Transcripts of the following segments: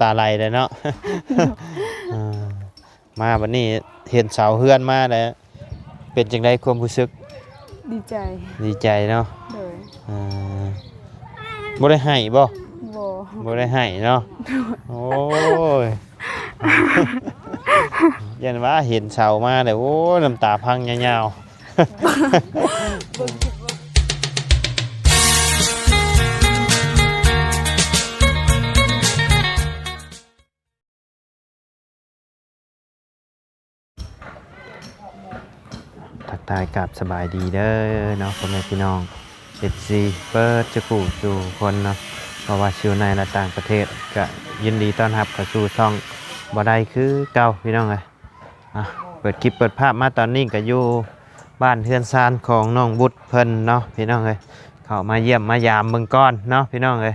ຕາໄຫຼແລ້ວເນາະ. ເອີ ມາບັດນີ້ເຫັນເສົາເຮືອນມາແລ້ວ ເປັນຈັ່ງໃດຄວາມຮູ້ສຶກ? ດີໃຈ ດີໃຈເນາະ. ໂດຍ ເອີ ບໍ່ໄດ້ໄຫ້ບໍ່? ບໍ່ ບໍ່ໄດ້ໄຫ້ເນາະ. ໂອ້ຍ ຢ້ານວ່າເຫັນເສົາມາແລ້ວ ໂອ້ຍ ນ້ຳຕາພັງຍາວໆ. ທັກທາຍກາບສະບາຍດີເດີເນາະ ພໍ່ແມ່ພີ່ນ້ອງ ເອັຟຊີ ເບິດສູ່ຜູ້ສູ່ຄົນເນາະ ບໍ່ວ່າຊິຢູ່ໃນ ແລະ ຕ່າງປະເທດ ກະຍິນດີຕ້ອນຮັບເຂົ້າສູ່ຊ່ອງບໍ່ໄດ້ຄືເກົ່າ ພີ່ນ້ອງເອີຍ. ອ່ະ ເປີດຄລິບເປີດພາບມາຕອນນີ້ກະຢູ່ບ້ານເຮືອນຊານຂອງນ້ອງບຸດເພິ່ນເນາະ ພີ່ນ້ອງເອີຍ. ເຂົ້າມາຢ້ຽມມາຢາມເບິ່ງກ່ອນເນາະ ພີ່ນ້ອງເອີຍ.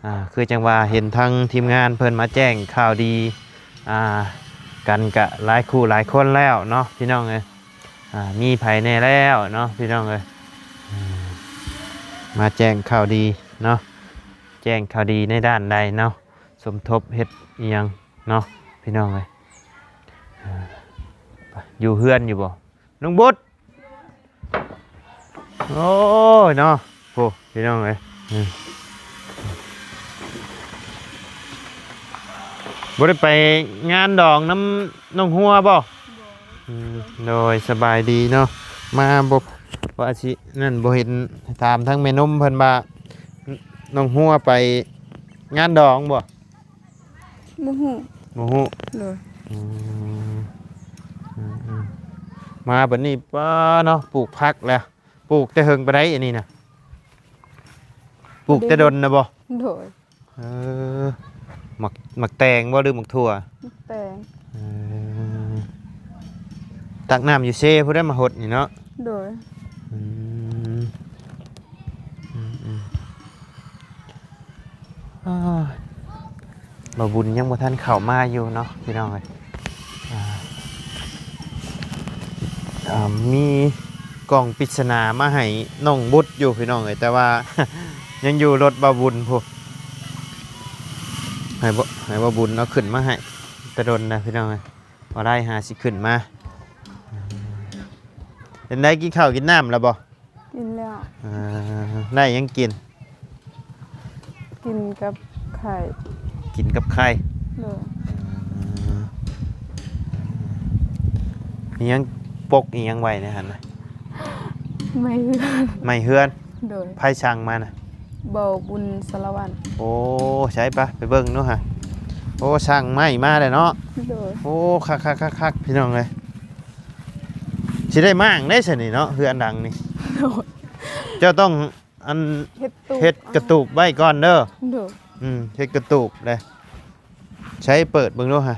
ອ່າ ຄືຈັ່ງວ່າເຫັນທາງທີມງານເພິ່ນມາແຈ້ງຂ່າວດີ ອ່າ ກັນກະຫຼາຍຄູ່ຫຼາຍຄົນແລ້ວເນາະ ພີ່ນ້ອງເອີຍ. ອ່າ ມີໃຜແດ່ແລ້ວເນາະ ພີ່ນ້ອງເອີຍ. ມາແຈ້ງຂ່າວດີເນາະ ແຈ້ງຂ່າວດີໃນດ້ານໃດເນາະ ສົມທົບເຮັດອີ່ຫຍັງເນາະ ພີ່ນ້ອງເອີຍ. ຢູ່ເຮືອນຢູ່ບໍ່ ນ້ອງບຸດ? ໂອ້ຍເນາະ ໂອ້ ພີ່ນ້ອງເອີຍ ບໍ່ໄດ້ໄປງານດອງນຳນ້ອງຫົວບໍ່? ບໍ່ ອືມ ໂດຍ ສະບາຍດີເນາະ. ມາບໍ່ ວ່າຊິນັ້ນ ບໍ່ເຫັນ ຖາມທາງແມ່ນົມເພິ່ນວ່າ ນ້ອງຫົວໄປງານດອງບໍ່? ບໍ່ຮູ້ ບໍ່ຮູ້. ໂດຍ ອືມ ອືມ ມາບັດນີ້ ປ້າເນາະ ປູກຜັກແລ້ວ ປູກແຕ່ເຫິງປານໃດອັນນີ້ນະ? ປູກແຕ່ດົນນະບໍ່? ໂດຍ ເອີ ໝາກ ໝາກແຕງບໍ່ ຫຼືໝາກຖົ່ວ? ໝາກແຕງ ເອີ ຕັກນ້ຳຢູ່ເຊພຸ້ນໄດ໋ ມາຫົດນີ້ເນາະ. ໂດຍ ອືມ ອືມ ອືມ ອ້າ ບ່າວບຸນຍັງບໍ່ທັນເຂົ້າມາຢູ່ເນາະ ພີ່ນ້ອງເອີຍ. ອ່າ ອ່າ ມີກ່ອງປິດສະໜາມາໃຫ້ນ້ອງບຸດຢູ່ ພີ່ນ້ອງເອີຍ ແຕ່ວ່າຍັງຢູ່ລົດບ່າວບຸນພຸ້ນ. ໃຫ້ ໃຫ້ບ່າວບຸນເອົາຂຶ້ນມາໃຫ້ ແຕ່ດົນນະ ພີ່ນ້ອງເອີຍ ບໍ່ໄດ້ຫາຊິຂຶ້ນມາ. ເປັນໃດ ກິນເຂົ້າກິນນ້ຳແລ້ວບໍ່? ກິນແລ້ວ ອ່າ ໄດ້ຫຍັງກິນ? ກິນກັບໄຂ່ ກິນກັບໄຂ່. ໂດຍ ອ່າ ອີ່ຫຍັງປົກອີ່ຫຍັງໄວ້ໃນຫັ້ນນະ? ໄມ້ເຮືອນ ໄມ້ເຮືອນ. ໂດຍ ໃຜສັ່ງມານະ? ບ່າວບຸນສາລະວັນ. ໂອ້ ໃສປະ ໄປເບິ່ງດູຫາ. ໂອ້ ສັ່ງໄມ້ມາແລ້ວເນາະ. ໂດຍ ໂອ້ ຄັກໆໆໆ ພີ່ນ້ອງເອີຍ. ຊິໄດ້ມ້າງໄດ້ຊັ້ນນີ້ເນາະ ເຮືອນຫຼັງນີ້. ໂດຍ ເຈົ້າຕ້ອງ ອັນ ເຮັດຕູບ ເຮັດກະຕູບໄວ້ກ່ອນເດີ. ໂດຍ ອືມ ເຮັດກະຕູບເດ້. ໃຊ້ເປີດເບິ່ງດູຫາ.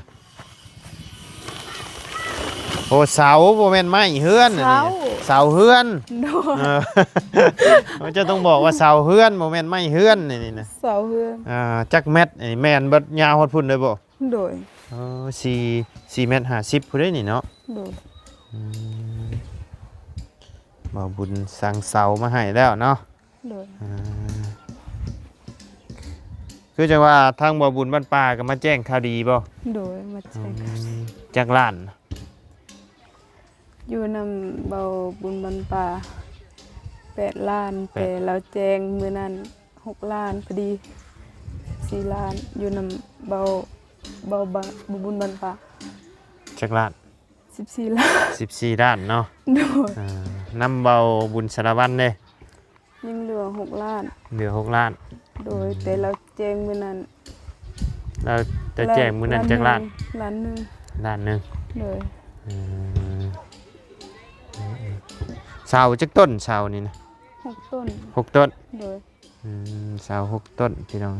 ໂອ້ ເສົາ ບໍ່ແມ່ນໄມ້ເຮືອນ ເສົາ ອັນນີ້ ເສົາເຮືອນ. ໂດຍ ເອີ ເຈົ້າຕ້ອງບອກວ່າເສົາເຮືອນ ບໍ່ແມ່ນໄມ້ເຮືອນ ນີ້ນະ ເສົາເຮືອນ. ອ່າ ຈັກແມັດ ນີ້ແມ່ນເບິດ ຍາວຮອດພຸ້ນເລີຍບໍ່? ໂດຍ ເອີ ສີ່ ສີ່ແມັດຫ້າສິບພຸ້ນເດ້ນີ້ເນາະ. ໂດຍ ອືມ ບ່າວບຸນສັ່ງເສົາມາໃຫ້ແລ້ວເນາະ. ໂດຍ ອ່າ ຄືຈັ່ງວ່າທາງບ່າວບຸນບ້ານປ່າກໍມາແຈ້ງຂ່າວດີບໍ່? ໂດຍ ມາແຈ້ງ ອືມ ຈັກລ້ານ? ຢູ່ນຳບ່າວບຸນບ້ານປ່າແປດລ້ານ ແປດ ແຕ່ລາວແຈ້ງມື້ນັ້ນຫົກລ້ານພໍດີ ສີ່ລ້ານ. ຢູ່ນຳບ່າວ ບ່າວ ບ່າວບຸນບ້ານປ່າ ຈັກລ້ານ? ສິບສີ່ລ້ານ ສິບສີ່ລ້ານເນາະ. ໂດຍ ອ່າ ນຳບ່າວບຸນສາລະວັນເດ້? ຍັງເຫຼືອຫົກລ້ານ ເຫຼືອຫົກລ້ານ. ໂດຍ ອືມ ແຕ່ລາວແຈ້ງມື້ນັ້ນ ລາວ ລາວແຈ້ງມື້ນັ້ນຈັກລ້ານ? ລ້ານໜຶ່ງ ລ້ານໜຶ່ງ ລ້ານໜຶ່ງ. ໂດຍ ອືມ ເສົາຈັກຕົ້ນ ເສົານີ້ນະ? ຫົກຕົ້ນ ຫົກຕົ້ນ. ໂດຍ ອືມ ເສົາຫົກຕົ້ນ ພີ່ນ້ອງ.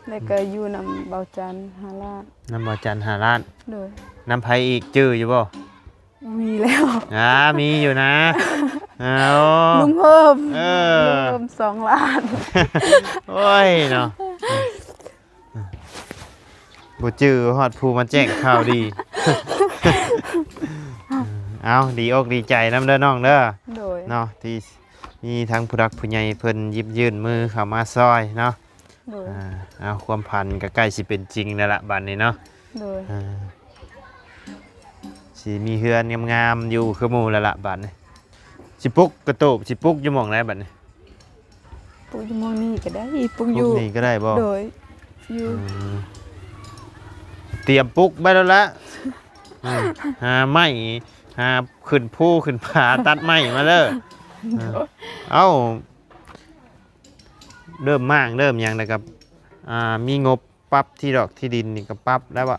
ແລ້ວກໍຢູ່ນຳບ່າວຈັນຫ້າລ້ານ ນຳບ່າວຈັນຫ້າລ້ານ. ໂດຍ ນຳໃຜອີກ ຈື່ຢູ່ບໍ່? ມີແລ້ວ ອ່າ ມີຢູ່ນະ. ເອົາ ລຸງເພີ່ມ ເອີ ລຸງເພີ່ມສອງລ້ານ. ໂອ້ຍເນາະ ບໍ່ຈື່ຮອດຜູ້ມາແຈ້ງຂ່າວດີ. ເອົາ ດີອົກດີໃຈນຳເດີນ້ອງເດີ. ໂດຍ ເນາະ ທີ່ ມີທັງຜູ້ຫຼັກຜູ້ໃຫຍ່ເພິ່ນຢິບຍື່ນມືເຂົ້າມາຊ່ອຍເນາະ. ໂດຍ ອ່າ ເອົາ ຄວາມຝັນກໍໃກ້ຊິເປັນຈິງແລ້ວລະບາດນີ້ເນາະ. ໂດຍ ອ່າ ຊິມີເຮືອນງາມໆຢູ່ຄືໝູ່ແລ້ວລະບາດນີ້. ຊິປຸກກະຕູບ ຊິປຸກຢູ່ໝ່ອງໃດບາດນີ້? ປຸກຢູ່ໝ່ອງນີ້ກໍໄດ້ ປຸກຢູ່ ປຸກນີ້ກໍໄດ້ບໍ່? ໂດຍ ຢູ່ ອືມ ຕຽມປຸກໄວ້ແລ້ວລະ. ອືມ ຫາໄມ້ ຫາຂຶ້ນພູຂຶ້ນຜາ ຕັດໄມ້ມາເດີ. ເອົ້າ ເລີ່ມມ້າງເລີ່ມຫຍັງແລ້ວກໍ ອ່າ ມີງົບປັບທີ່ດອກທີ່ດິນນີ້ກໍປັບແລ້ວອະ.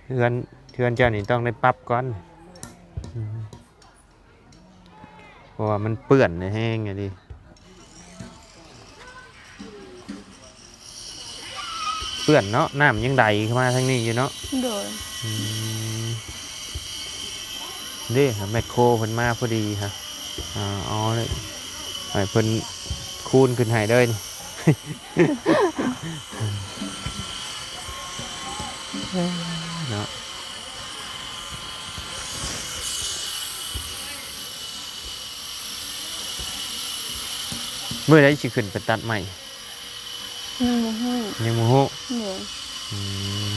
ເຮືອນ ເຮືອນເຈົ້ານີ້ຕ້ອງໄດ້ປັບກ່ອນ ອືມ ເພາະວ່າມັນເປື້ອນແຮງອີ່ຫຼີ ເປື້ອນເນາະ ນ້ຳຍັງໄຫຼເຂົ້າມາທາງນີ້ຢູ່ເນາະ. ໂດຍ ອືມ ເດ້ ແມັກໂຄເພິ່ນມາພໍດີຮະ ອ່າ ເອົາເລີຍ ໃຫ້ເພິ່ນຄູນຂຶ້ນໃຫ້ເລີຍນີ້ ເນາະ. ມື້ໃດຊິຂຶ້ນໄປຕັດໄມ້? ຍັງບໍ່ຮູ້ ຍັງບໍ່ຮູ້. ໂດຍ ອືມ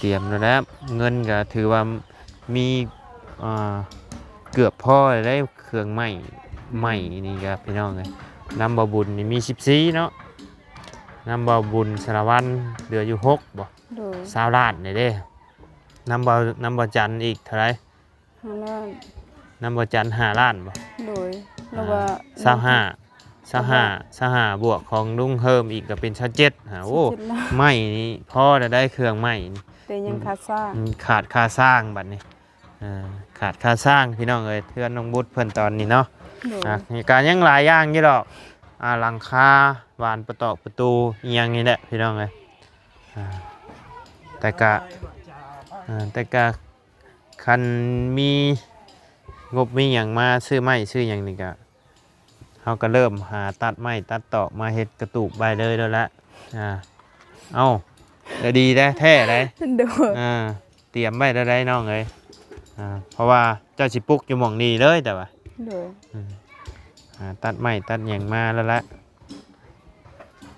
ຕຽມແລ້ວແຫຼະ ເງິນກໍຖືວ່າມີ ອ່າ ເກືອບພໍແລ້ວເດ້ ເຄື່ອງໄມ້ ໄມ້ນີ້ກໍ ພີ່ນ້ອງເອີຍ ນຳບ່າວບຸນນີ້ມີສິບສີ່ເນາະ ນຳບ່າວບຸນສາລະວັນເຫຼືອຢູ່ຫົກບໍ່? ໂດຍ ຊາວລ້ານນີ້ເດ້. ນຳບ່າວ ນຳບ່າວຈັນອີກເທົ່າໃດ? ຫ້າລ້ານ. ນຳບ່າວຈັນຫ້າລ້ານບໍ່? ໂດຍ ແລ້ວວ່າ ອ່າ ຊາວຫ້າ ຊາວຫ້າ ຊາວຫ້າບວກຂອງລຸງເຮີມອີກກໍເປັນຊາວເຈັດ. ໂອ້ ຊາວເຈັດລ້ານ ໄມ້ນີ້ພໍແລ້ວໄດ້ ເຄື່ອງໄມ້ນີ້ ແຕ່ຍັງຂາດສ້າງ ອືມ ຂາດຄ່າສ້າງບັດນີ້ ເອີ ຂາດຄ່າສ້າງ ພີ່ນ້ອງເອີຍ. ເຮືອນນ້ອງບຸດເພິ່ນຕອນນີ້ເນາະ ໂດຍ ອ່າ ກໍຍັງຫຼາຍຢ່າງຢູ່ດອກ ອ່າ ຫຼັງຄາ ບານປະຕອກປະຕູ ອີ່ຫຍັງນີ້ແຫຼະ ພີ່ນ້ອງເອີຍ. ອ່າ ແຕ່ກະ ອ່າ ແຕ່ກະ ຄັນມີງົບມີຫຍັງມາຊື້ໄມ້ຊື້ຫຍັງນີ້ກະ ເຮົາກະເລີ່ມຫາຕັດໄມ້ຕັດຕອກມາເຮັດກະຕູບໄວ້ເລີຍໂລດລະ. ອ່າ ເອົ້າ ກະດີແດ່ ແທ້ໃດ. ໂດຍ ອ່າ ຕຽມໄວ້ແລ້ວໄດ໋ນ້ອງເອີຍ. ອ່າ ເພາະວ່າເຈົ້າຊິປຸກຢູ່ໝ່ອງນີ້ເລີຍແຕ່ວ່າ ໂດຍ ອືມ ຫາຕັດໄມ້ຕັດຫຍັງມາແລ້ວລະ.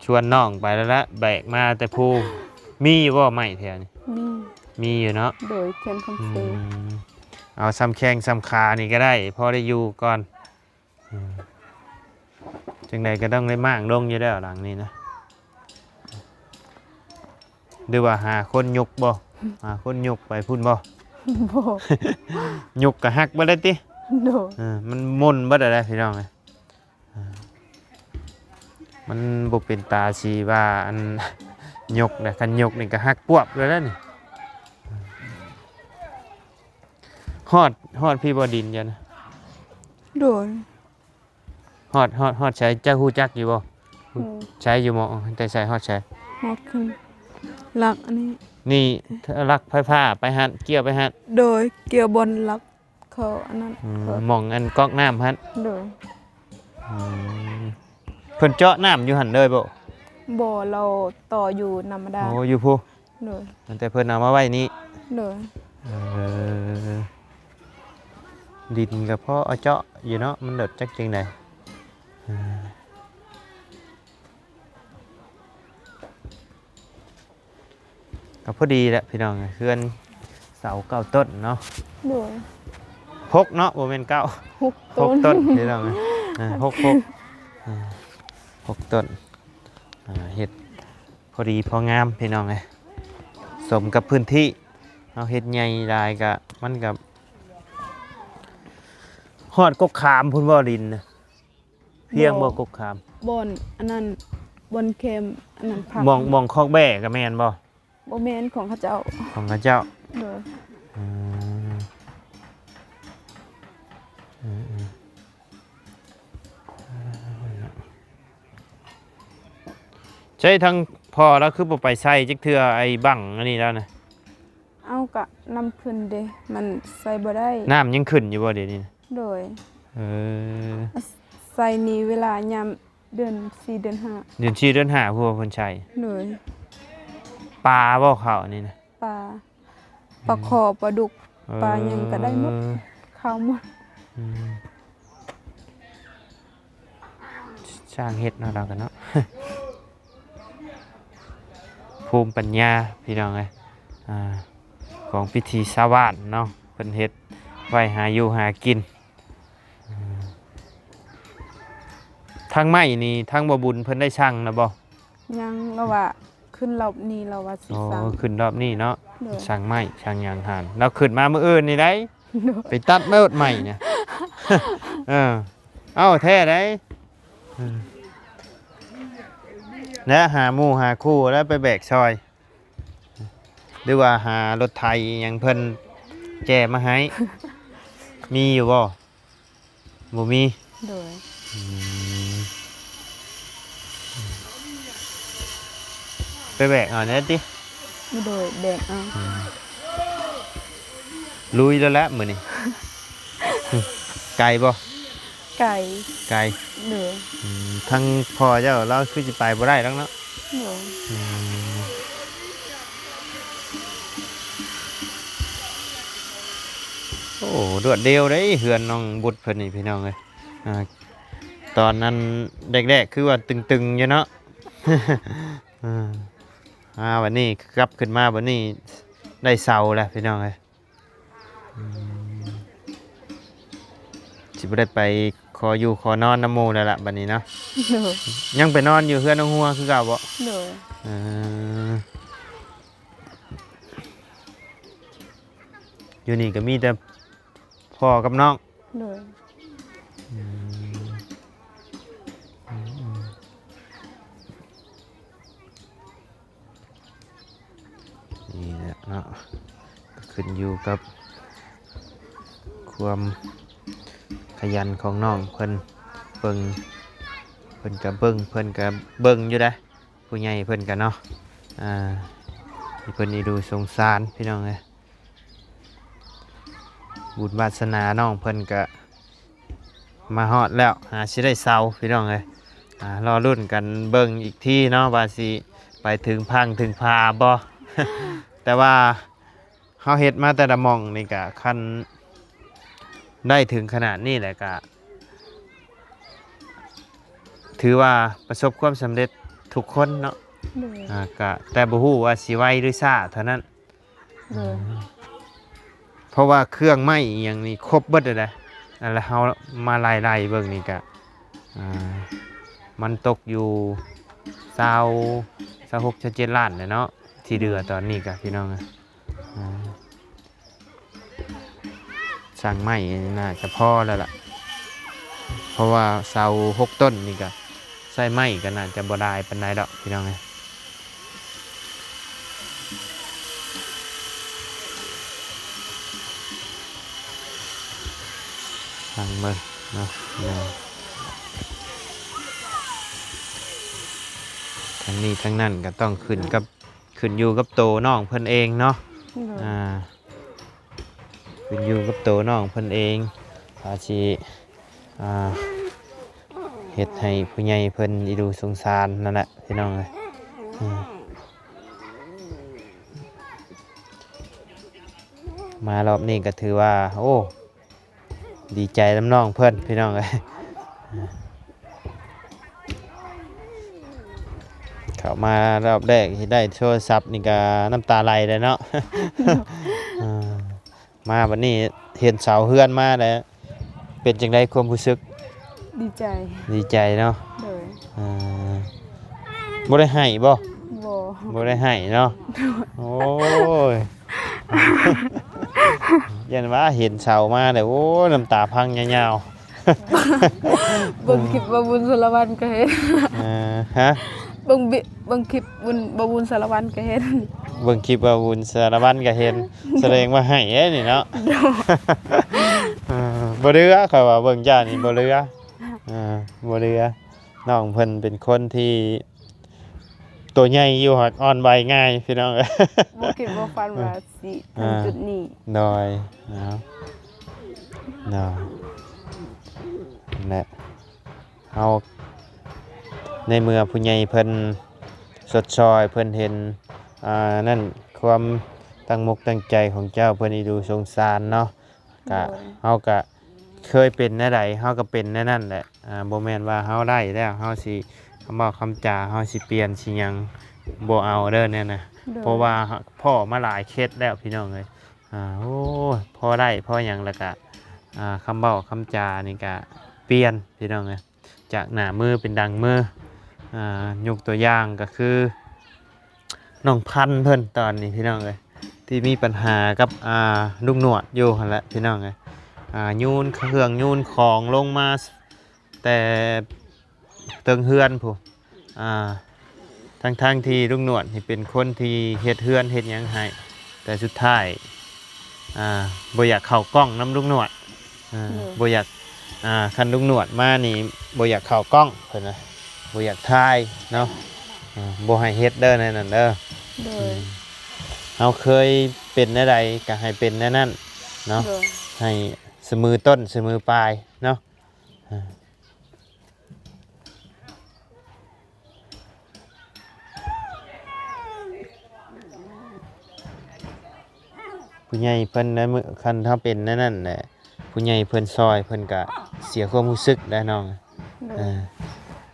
ຊວນນ້ອງໄປແລ້ວລະ ແບກມາແຕ່ພູ. ມີຢູ່ບໍ່ໄມ້ແຖວນີ້? ມີ ມີຢູ່ເນາະ. ໂດຍ ແຄມຄຳເຊ ອືມ ເອົາຊ່ຳແຂ້ງຊ່ຳຂານີ້ກໍໄດ້ ພໍໄດ້ຢູ່ກ່ອນ. ອືມ ຈັ່ງໃດກໍຕ້ອງໄດ້ມ້າງລົງຢູ່ແລ້ວຫຼັງນີ້ນະ. ຫຼືວ່າຫາຄົນຍົກບໍ່? ຫາຄົນຍົກໄປພຸ້ນບໍ່? ບໍ່ ຍົກກໍຫັກເບິດແລ້ວຕິ? ໂດຍ ເອີ ມັນມົນເບິດແລ້ວພີ່ນ້ອງເອີຍ. ອ່າ ມັນບໍ່ເປັນຕາຊິວ່າອັນຍົກນະ ຄັນຍົກນີ້ກໍຫັກປວບແລ້ວນະນີ້. ຮອດ ຮອດພີ້ບໍ່ດິນເຈົ້ານະ? ໂດຍ ຮອດ ຮອດ ຮອດໃສ ເຈົ້າຮູ້ຈັກຢູ່ບໍ່? ໂດຍ ໃສຢູ່ໝໍ ແຕ່ໃສຮອດໃສ? ຮອດຂຶ້ນຫຼັກອັນນີ້ ນີ້ຫຼັກໄຟຟ້າໄປຫັ້ນ ກ່ຽວໄປຫັ້ນ. ໂດຍ ກ່ຽວບ່ອນຫຼັກ ຂໍອັນນັ້ນ ອືມ ຂໍ ໝ່ອງອັນກອກນ້ຳຫັ້ນ. ໂດຍ ອືມ ເພິ່ນເຈາະນ້ຳຢູ່ຫັ້ນເລີຍບໍ່? ບໍ່ ລາວຕໍ່ຢູ່ນ້ຳບາດານ. ໂອ້ ຢູ່ພຸ້ນ. ໂດຍ ຕັ້ງແຕ່ເພິ່ນເອົາມາໄວ້ນີ້. ໂດຍ ເອີ ດິນກໍພໍເອົາເຈາະຢູ່ເນາະ ມັນເລີດຈັກຈັ່ງໃດ. ເອີ ກໍພໍດີແຫຼະພີ່ນ້ອງ ເຮືອນເສົາເກົ້າຕົ້ນເນາະ. ໂດຍ ຫົກເນາະ ບໍ່ແມ່ນເກົ້າ ຫົກ ຫົກຕົ້ນ ພີ່ນ້ອງ. ເອີ ຫົກ ຫົກ ເອີ ຫົກຕົ້ນ ອ່າ ເຮັດພໍດີພໍງາມພີ່ນ້ອງເອີຍ ສົມກັບພື້ນທີ່ ເຮົາເຮັດໃຫຍ່ຫຼາຍກະ ມັນກະ ຮອດກົກຂາມພຸ້ນບໍ່ ດິນນະ? ພຽງບໍ່ ບໍ່ ກົກຂາມ ບ່ອນອັນນັ້ນ ບ່ອນແຄມອັນນັ້ນພັກ ໝ່ອງ ໝ່ອງຄອກແບ້ກໍແມ່ນບໍ່? ບໍ່ແມ່ນ ຂອງເຂົາເຈົ້າ ຂອງເຂົາເຈົ້າ. ໂດຍ ອືມ ອືມ ອືມ ໃຊ້ທາງພໍ່ລາວຄືບໍ່ໄປໃສ່ຈັກເທື່ອ ໄອ້ບັ້ງອັນນີ້ລາວນະ? ເອົາ ກະນ້ຳຂຶ້ນເດ ມັນໃສ່ບໍ່ໄດ້. ນ້ຳຍັງຂຶ້ນຢູ່ບໍ່ດຽວນີ້ນະ? ໂດຍ ເອີ ໃສ່ນີ້ເວລາຍາມເດືອນສີ່ເດືອນຫ້າ ເດືອນສີ່ເດືອນຫ້າ ພວກເພິ່ນໃສ່. ໂດຍ ປາບໍ່ເຂົ້າອັນນີ້ນະ? ປາ ປາຄໍ່ ປາດຸກ ເອີ ປາຫຍັງກະໄດ້ໝົດ ເຂົ້າໝົດ. ອືມ ຊ່າງເຮັດເນາະ ລາວກໍເນາະ ພູມປັນຍາພີ່ນ້ອງເອີຍ ອ່າ ຂອງວິຖີຊາວບ້ານເນາະ ເພິ່ນເຮັດໄວ້ຫາຢູ່ຫາກິນ. ທາງໄມ້ນີ້ ທາງບໍ່ບຸນເພິ່ນໄດ້ສັ່ງແລ້ວບໍ່? ຍັງ ລາວວ່າຂຶ້ນລອບນີ້ ລາວວ່າຊິ ໂອ້ ສັ່ງ ຂຶ້ນລອບນີ້ເນາະ ໂດຍ ສັ່ງໄມ້ສັ່ງຫຍັງຫັ້ນ ລາວຂຶ້ນມາມື້ອື່ນນີ້ໄດ໋ ໂດຍ ໄປຕັດໂລດໄມ້ນະ ເອີ ເອົ້າ ແທ້ໄດ໋ ແລະ ຫາໝູ່ຫາຄູ່ແລ້ວໄປແບກຊ່ອຍ ຫຼືວ່າຫາລົດໄຖຫຍັງເພິ່ນແຈມາໃຫ້ ມີຢູ່ບໍ່? ບໍ່ມີ ໂດຍ ອືມ ໄປແບກເອົາແດ່ຕິ ໂດຍ ແບກເອົາ ອືມ ລຸຍແລ້ວແຫຼະມື້ນີ້ ໄກບໍ່? ໄກ ໄກ ໂດຍ ອືມ ທາງພໍ່ເຈົ້າລາວຄືຊິໄປບໍ່ໄດ້ດອກເນາະ ໂດຍ ອືມ ໂອ້ ດວດດຽວເດ້ເຮືອນນ້ອງບຸດເພິ່ນນີ້ພີ່ນ້ອງເອີຍ ອ່າ ຕອນນັ້ນແລກໆ ຄືວ່າຕຶງໆ ຢູ່ເນາະ ອ່າ ອ່າ ບັດນີ້ກັບຂຶ້ນມາ ບັດນີ້ໄດ້ເຊົາແລ້ວພີ່ນ້ອງເອີຍ ອືມ ຊິບໍ່ໄດ້ໄປຂໍຢູ່ຂໍນອນນຳໝູ່ແລ້ວລະບັດນີ້ເນາະ ໂດຍ ຍັງໄປນອນຢູ່ເຮືອນນ້ອງຫົວຄືເກົ່າບໍ່? ໂດຍ ເອີ ຢູ່ນີ້ກໍມີແຕ່ພໍ່ກັບນ້ອງ ໂດຍ ອືມ ອືມ ອືມ ນີ້ແຫຼະເນາະ ກໍຂຶ້ນຢູ່ກັບຄວາມຂະຫຍັນຂອງນ້ອງເພິ່ນ ເບິ່ງ ເພິ່ນກະເບິ່ງ ເພິ່ນກະເບິ່ງຢູ່ເດ້ ຜູ້ໃຫຍ່ເພິ່ນກະເນາະ ອ່າ ເພິ່ນອີດູສົງສານພີ່ນ້ອງເອີຍ ບຸນວາດສະໜານ້ອງເພິ່ນກະ ມາຮອດແລ້ວ ຫາຊິໄດ້ເຊົາພີ່ນ້ອງເອີຍ ອ່າ ລໍລຸ້ນກັນເບິ່ງອີກທີເນາະ ວ່າຊິໄປເຖິງພັງເຖິງຜາບໍ່ ແຕ່ວ່າເຮົາເຮັດມາແຕ່ລະໝ່ອງນີ້ກະ ຄັນໄດ້ເຖິງຂະໜາດນີ້ແຫຼະກະ ຖືວ່າປະສົບຄວາມສຳເລັດທຸກຄົນເນາະ ໂດຍ ອ່າ ກະ ແຕ່ບໍ່ຮູ້ວ່າຊິໄວຫຼືຊ້າເທົ່ານັ້ນ. ໂດຍ ເພາະວ່າເຄື່ອງໄມ້ອີຫຍັງນີ້ຄົບເບິດແລ້ວເດ້ ອັນລະເຮົາມາໄລ່ໆເບິ່ງນີ້ກະ ອ່າ ມັນຕົກຢູ່ຊາວ ຊາວຫົກ ຊາວເຈັດລ້ານແຫຼະເນາະ ທີ່ເຫຼືອຕອນນີ້ກະ ພີ່ນ້ອງເອີຍ ອ່າ ສ້າງໄມ້ນີ້ໜ້າຈະພໍແລ້ວລະ ເພາະວ່າເສົາຫົກຕົ້ນນີ້ກະ ໃຊ້ໄມ້ກໍໜ້າຈະບໍ່ຫຼາຍປານໃດດອກພີ່ນ້ອງເອີຍ ຟັງເບິ່ງເນາະ ທັງນີ້ທັງນັ້ນກໍຕ້ອງຂຶ້ນກັບ ຂຶ້ນຢູ່ກັບໂຕນ້ອງເພິ່ນເອງເນາະ ໂດຍ ອ່າ ຂຶ້ນຢູ່ກັບໂຕນ້ອງເພິ່ນເອງ ວ່າຊິ ອ່າ ເຮັດໃຫ້ຜູ້ໃຫຍ່ເພິ່ນອີດູສົງສານນັ້ນແຫຼະພີ່ນ້ອງເອີຍ ອືມ ມາລອບນີ້ກໍຖືວ່າ ໂອ້ ດີໃຈນຳນ້ອງເພິ່ນພີ່ນ້ອງເອີຍ ເຂົ້າມາລອບແລກທີ່ໄດ້ໂທລະສັບນີ້ກະນ້ຳຕາໄຫຼແລ້ວເນາະ ອ່າ ມາບັດນີ້ເຫັນເສົາເຮືອນມາແລ້ວ ເປັນຈັ່ງໃດຄວາມຮູ້ສຶກ? ດີໃຈ ດີໃຈເນາະ ໂດຍ ອ່າ ບໍ່ໄດ້ໄຫ້ບໍ່? ບໍ່ ບໍ່ໄດ້ໄຫ້ເນາະ ໂດຍ ໂອ້ຍ ຢ້ານວ່າເຫັນເສົາມາແລ້ວ ໂອ້ຍ ນ້ຳຕາພັງຍາວໆ ເບິ່ງຄລິບບ່າວບຸນສາລະວັນກໍເຫັນ ເອີ ຮະ ເບິ່ງບິ ເບິ່ງຄລິບບຸນ ບ່າວບຸນສາລະວັນກໍເຫັນ ເບິ່ງຄລິບບ່າວບຸນສາລະວັນກໍເຫັນ ສະແດງວ່າໄຫ້ເດ້ນີ້ເນາະ ໂດຍ ເອີ ບໍ່ເຫຼືອ ຂ້ອຍວ່າເບິ່ງເຈົ້ານີ້ບໍ່ເຫຼືອ ເອີ ບໍ່ເຫຼືອ ນ້ອງເພິ່ນເປັນຄົນທີ່ໂຕໃຫຍ່ຢູ່ ຫາກອ່ອນໄຫວງ່າຍພີ່ນ້ອງເອີຍ ບໍ່ຄິດບໍ່ຝັນວ່າຊິເຖິງຈຸດນີ້ ໂດຍ ເນາະ ເນາະ ນັ້ນແຫຼະ ເຮົາ ໃນເມື່ອຜູ້ໃຫຍ່ເພິ່ນຊົດຊ່ອຍ ເພິ່ນເຫັນ ອ່າ ນັ້ນ ຄວາມຕັ້ງອົກຕັ້ງໃຈຂອງເຈົ້າ ເພິ່ນອີດູສົງສານເນາະ ກະ ໂດຍ ເຮົາກະ ເຄີຍເປັນແນວໃດ ເຮົາກໍເປັນແນວນັ້ນແຫຼະ. ອ່າ ບໍ່ແມ່ນວ່າເຮົາໄດ້ແລ້ວ ເຮົາຊິ ຄຳເວົ້າຄຳຈາ ເຮົາຊິປ່ຽນຊິຫຍັງ ບໍ່ເອົາເດີແນວນັ້ນນະ. ໂດຍ ເພາະວ່າພໍ້ມາຫຼາຍເຄສແລ້ວ ພີ່ນ້ອງເອີຍ. ອ່າ ໂອ້ ພໍໄດ້ພໍຫຍັງ ແລ້ວກະ ອ່າ ຄຳເວົ້າຄຳຈານີ້ກະປ່ຽນ ພີ່ນ້ອງເອີຍ. ຈາກໜ້າມືເປັນຫຼັງມື. ອ່າ ຍົກຕົວຢ່າງກໍຄື ນ້ອງພັນເພິ່ນຕອນນີ້ ພີ່ນ້ອງເອີຍ ທີ່ມີບັນຫາກັບ ອ່າ ລຸງໜວດຢູ່ຫັ້ນແຫຼະ ພີ່ນ້ອງເອີຍ. ອ່າ ຍູນເຄື່ອງຍູນຂອງລົງມາແຕ່ເທິງເຮືອນພຸ້ນ. ອ່າ ທັງໆທີ່ລຸງໜວດນີ້ເປັນຄົນທີ່ເຮັດເຮືອນເຮັດຫຍັງໃຫ້ ແຕ່ສຸດທ້າຍ ອ່າ ບໍ່ຢາກເຂົ້າກ້ອງນຳລຸງໜວດ. ອ່າ ໂດຍ ບໍ່ຢາກ ອ່າ ຄັນລຸງໜວດມານີ້ບໍ່ຢາກເຂົ້າກ້ອງ ເພິ່ນວ່າບໍ່ຢາກຖ່າຍເນາະ. ອ່າ ບໍ່ໃຫ້ເຮັດເດີແນວນັ້ນເດີ. ໂດຍ ອືມ ເຮົາເຄີຍເປັນແນວໃດກໍໃຫ້ເປັນແນວນັ້ນເນາະ. ໂດຍ ໃຫ້ສະໝີຕົ້ນສະໝີປາຍເນາະ. ອ່າ ຜູ້ໃຫຍ່ເພິ່ນໃນມື້ ຄັນເຮົາເປັນແນວນັ້ນແຫຼະ ຜູ້ໃຫຍ່ເພິ່ນຊ່ອຍ ເພິ່ນກະເສຍຄວາມຮູ້ສຶກໄດ໋ນ້ອງ. ໂດຍ ເອີ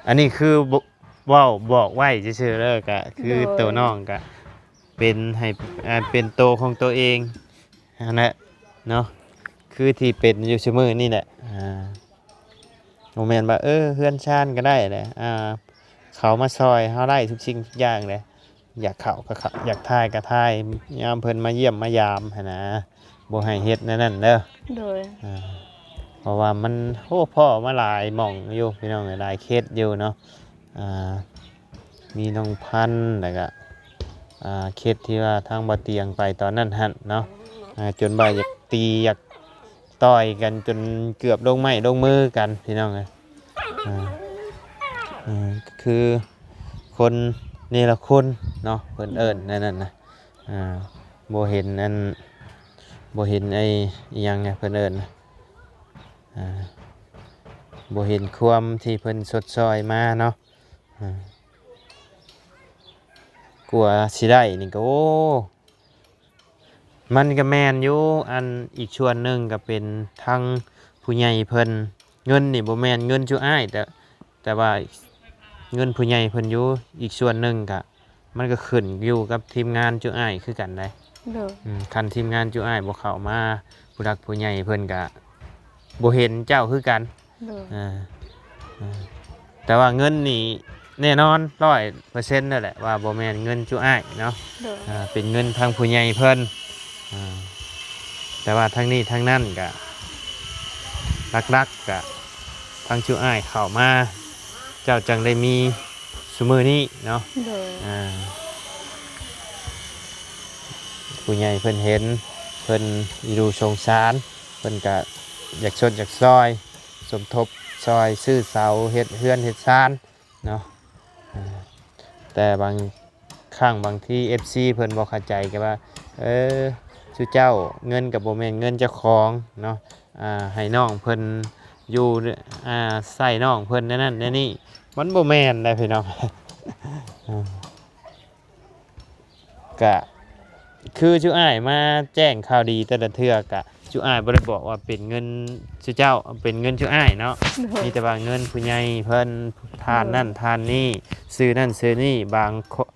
ອັນນີ້ຄື ບ- ເວົ້າບອກໄວ້ຊື່ໆເດີ ກະຄື ໂດຍ ໂຕນ້ອງກະເປັນໃຫ້ ອ່າ ເປັນໂຕຂອງໂຕເອງຫັ້ນແຫຼະເນາະ ຄືທີ່ເປັນຢູ່ຊຸມື້ນີ້ແຫຼະ. ອ່າ ບໍ່ແມ່ນວ່າ ເອີ ເຮືອນຊານກໍໄດ້ແຫຼະ ອ່າ ເຂົາມາຊ່ອຍເຮົາໄດ້ທຸກສິ່ງທຸກຢ່າງແຫຼະ. ຢາກເຂົ້າກໍເຂົ້າ ຢາກຖ່າຍກໍຖ່າຍ ຍາມເພິ່ນມາຢ້ຽມມາຢາມຫັ້ນນະ ບໍ່ໃຫ້ເຮັດແນວນັ້ນເດີ. ໂດຍ ອ່າ ເພາະວ່າມັນ ໂອ້ ພໍ້ມາຫຼາຍໝ່ອງຢູ່ ພີ່ນ້ອງເອີຍ ຫຼາຍເຄສຢູ່ເນາະ. ອ່າ ມີນ້ອງພັນ ແລ້ວກະ ອ່າ ເຄສທີ່ວ່າທາງບໍ່ຕຽງໄປຕອນນັ້ນຫັ້ນເນາະ. ອ່າ ຈົນວ່າຢາກຕີ ຢາກ ຕ່ອຍກັນຈົນເກືອບລົງໄມ້ລົງມືກັນ ພີ່ນ້ອງເອີຍ. ອ່າ ເອີ ຄືຄົນເນລະຄຸນເນາະ ເພິ່ນເອີ້ນແນວນັ້ນນະ. ອ່າ ບໍ່ເຫັນອັນ ບໍ່ເຫັນໄອ້ອີ່ຫຍັງນະ ເພິ່ນເອີ້ນນະ. ອ່າ ບໍ່ເຫັນຄວາມທີ່ເພິ່ນຊົດຊ່ອຍມາເນາະ. ອ່າ ກວ່າຊິໄດ້ນີ້ກໍ ໂອ້ ມັນກໍແມ່ນຢູ່ ອັນອີກສ່ວນໜຶ່ງກໍເປັນທາງຜູ້ໃຫຍ່ເພິ່ນ. ເງິນນີ້ບໍ່ແມ່ນເງິນຈຸອ້າຍ ແຕ່ ແຕ່ວ່າເງິນຜູ້ໃຫຍ່ເພິ່ນຢູ່. ອີກສ່ວນໜຶ່ງກໍ ມັນກໍຂຶ້ນຢູ່ກັບທີມງານຈຸອ້າຍຄືກັນໄດ໋. ໂດຍ ອືມ ຄັນທີມງານຈຸອ້າຍບໍ່ເຂົ້າມາ ຜູ້ຫຼັກຜູ້ໃຫຍ່ເພິ່ນກໍບໍ່ເຫັນເຈົ້າຄືກັນ. ໂດຍ ອ່າ ອ່າ ແຕ່ວ່າເງິນນີ້ແນ່ນອນຮ້ອຍເປີເຊັນນັ້ນແຫຼະ ວ່າບໍ່ແມ່ນເງິນຈຸອ້າຍເນາະ. ໂດຍ ອ່າ ເປັນເງິນທາງຜູ້ໃຫຍ່ເພິ່ນ. ອ່າ ແຕ່ວ່າທັງນີ້ທັງນັ້ນກະ ຫຼັກໆກະທາງຈຸອ້າຍເຂົ້າມາ ເຈົ້າຈັ່ງໄດ້ມີຊຸມື້ນີ້ເນາະ. ໂດຍ ອ່າ ຜູ້ໃຫຍ່ເພິ່ນເຫັນ ເພິ່ນອີດູສົງສານ ເພິ່ນກະຢາກຊົດຢາກຊ່ອຍ ສົມທົບຊ່ອຍຊື້ເສົາເຮັດເຮືອນເຮັດຊານເນາະ. ອ່າ ແຕ່ບາງຄັ້ງບາງທີເອັຟຊີເພິ່ນບໍ່ເຂົ້າໃຈກໍວ່າ ເອີ ຊຸເຈົ້າເງິນກໍບໍ່ແມ່ນເງິນເຈົ້າຂອງເນາະ ອ່າ ໃຫ້ນ້ອງເພິ່ນຢູ່ ອ່າ ໃຊ້ນ້ອງເພິ່ນແນວນັ້ນແນວນີ້ ມັນບໍ່ແມ່ນໃດ໋ພີ່ນ້ອງ. ອ່າ ກະຄືຈຸອ້າຍມາແຈ້ງຂ່າວດີແຕ່ລະເທື່ອ ກະຈຸອ້າຍບໍ່ໄດ້ບອກວ່າເປັນເງິນຈຸເຈົ້າ ເປັນເງິນຈຸອ້າຍເນາະ. ໂດຍ ມີແຕ່ວ່າເງິນຜູ້ໃຫຍ່ເພິ່ນ ທ່ານນັ້ນ ໂດຍ ທ່ານນີ້ ຊື່ນັ້ນຊື່ນີ້ ບາງຄົນ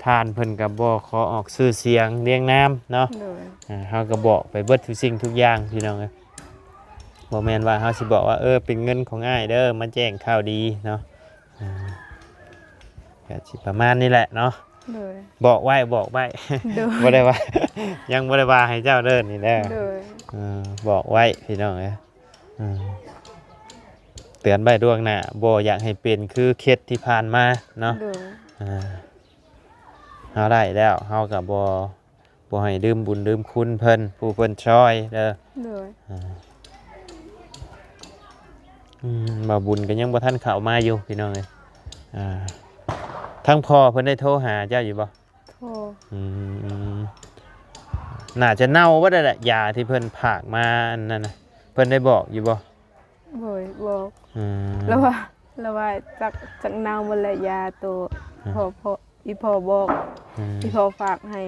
ທ່ານເພິ່ນກໍບໍ່ຂໍອອກຊື່ສຽງລຽງນາມເນາະ. ໂດຍ ອ່າ ເຮົາກໍບອກໄປເບິດທຸກສິ່ງທຸກຢ່າງ ພີ່ນ້ອງເອີຍ. ບໍ່ແມ່ນວ່າເຮົາຊິບອກວ່າ ເອີ ເປັນເງິນຂອງອ້າຍເດີ ມາແຈ້ງຂ່າວດີເນາະ. ອ່າ ກໍຊິປະມານນີ້ແຫຼະເນາະ. ໂດຍ ບອກໄວ້ ບອກໄວ້. ໂດຍ ບໍ່ໄດ້ວ່າ ຍັງບໍ່ໄດ້ວ່າໃຫ້ເຈົ້າເດີນີ້ເດີ. ໂດຍ ເອີ ບອກໄວ້ພີ່ນ້ອງເອີຍ. ເຕືອນໄວ້ລ່ວງໜ້າ ບໍ່ຢາກໃຫ້ເປັນຄືເຄສທີ່ຜ່ານມາເນາະ. ໂດຍ ອ່າ ເຮົາໄດ້ແລ້ວ ເຮົາກໍບໍ່ ບໍ່ໃຫ້ລືມບຸນລືມຄຸນເພິ່ນ ຜູ້ເພິ່ນຊ່ອຍເດີ. ໂດຍ ອ່າ ອືມ ບ່າວບຸນກໍຍັງບໍ່ທັນເຂົ້າມາຢູ່ພີ່ນ້ອງເອີຍ. ອ່າ ທາງພໍ່ເພິ່ນໄດ້ໂທຫາເຈົ້າຢູ່ບໍ່? ໂທ ອືມ ໜ້າຈະເນົ່າເບິດແຫຼະ ຢາທີ່ເພິ່ນຝາກມາອັນນັ້ນນະ ເພິ່ນໄດ້ບອກຢູ່ບໍ່? ໂດຍ ບອກ ອືມ ລະວ່າ ລະວ່າຈັກ ຈັກເນົ່າເບິດແຫຼະ ຢາໂຕ ອືມ ພໍ່ ພໍ່ ອີ່ພໍ່ບອກ ອືມ ອີ່ພໍ່ຝາກໃຫ້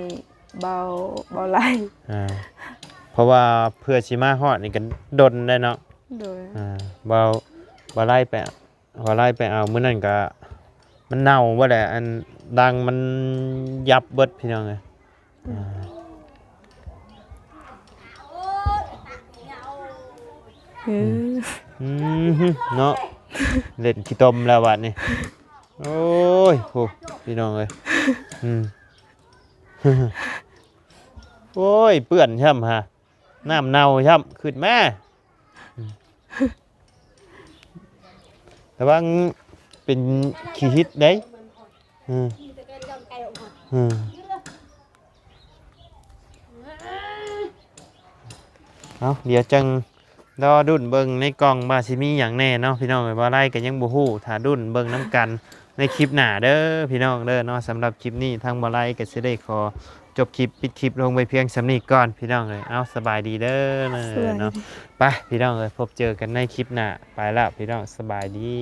ເບົາ ເບົາໄລ. ອ່າ ເພາະວ່າເພື່ອຊິມາຮອດນີ້ກໍດົນໄດ໋ເນາະ. ໂດຍ ອ່າ ບໍ່ ບໍ່ໄລ່ໄປ ບໍ່ໄລ່ໄປເອົາ ມື້ນັ້ນກະມັນເນົ່າເບິດແຫຼະ ອັນດັງມັນຍັບເບິດ ພີ່ນ້ອງເອີຍ ອ່າ ເອີ ອືມ ເນາະ ເຫຼັ້ນຂີ້ຕົມແລ້ວບາດນີ້ ໂອ້ຍ ໂອ້ ພີ່ນ້ອງເອີຍ ອືມ ໂອ້ຍ ເປື້ອນຊ້ຳຫາ ນ້ຳເນົ່າຊ້ຳ ຂຶ້ນມາ ອືມ ລະວັງເປັນຂີ້ຫິດເດ້ ອືມ ອືມ ເອົາ ດຽວຈັ່ງ ລໍລຸ້ນເບິ່ງໃນກ່ອງວ່າຊິມີຫຍັງແດ່ເນາະ ພີ່ນ້ອງເອີຍ ບໍ່ໄລ່ກໍຍັງບໍ່ຮູ້ ຖ້າລຸ້ນເບິ່ງນຳກັນໃນຄລິບໜ້າເດີ ພີ່ນ້ອງເດີເນາະ ສຳລັບຄລິບນີ້ທາງບໍ່ໄລ່ກໍຊິໄດ້ຂໍຈົບຄລິບ ປິດຄລິບລົງໄວ້ພຽງສ່ຳນີ້ກ່ອນ ພີ່ນ້ອງເອີຍ ເອົາ ສະບາຍດີເດີ ສະບາຍດີ ເນາະ ໄປ ພີ່ນ້ອງເອີຍ ພົບເຈີກັນໃນຄລິບໜ້າ ໄປລະ ພີ່ນ້ອງ ສະບາຍດີ.